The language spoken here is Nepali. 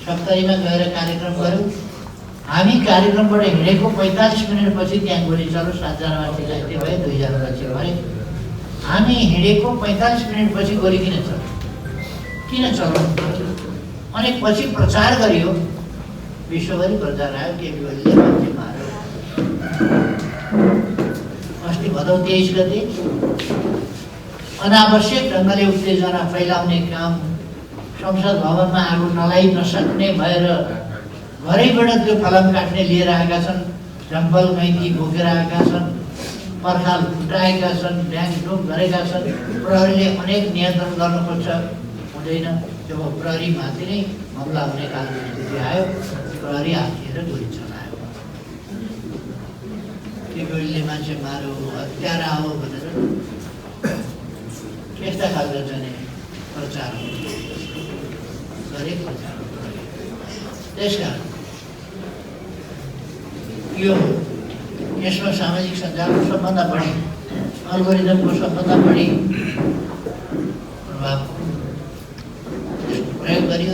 सप्तरीमा गएर कार्यक्रम गऱ्यौँ। हामी कार्यक्रमबाट हिँडेको 45 मिनटपछि त्यहाँ गोली चल्यो, 7 जना मान्छे घाइते भए, 2 जना मान्छे मरे। हामी हिँडेको 45 मिनटपछि गोली किन चल्यो? अनि पछि प्रचार गरियो, विश्वभरि प्रचार आयो केपी ओलीले मान्छे मार्यो। अस्ति भदौ 23 गते अनावश्यक ढङ्गले उत्तेजना फैलाउने काम, संसद भवनमा आगो नलाइ नसक्ने भएर घरैबाट त्यो फलाम काट्ने लिएर आएका छन्, जङ्गल गैँती बोकेर आएका छन्, पर्खाल फुटाएका छन्, ड्याङडुङ गरेका छन्। प्रहरीले अनेक नियन्त्रण गर्न खोज्छ, हुँदैन। जब प्रहरीमाथि नै हमला हुने खालको स्थिति आयो, प्रहरी हातिएर गोली चलायो। त्यो गोलीले मान्छे मार्यो, हत्यारा हो भनेर यस्ता खालका चाहिँ प्रचार गरेको प्रचार। त्यसकारण यसमा सामाजिक सञ्जालको सबभन्दा बढी, अल्गोरिदमको सबभन्दा बढी प्रभाव प्रयोग गरियो।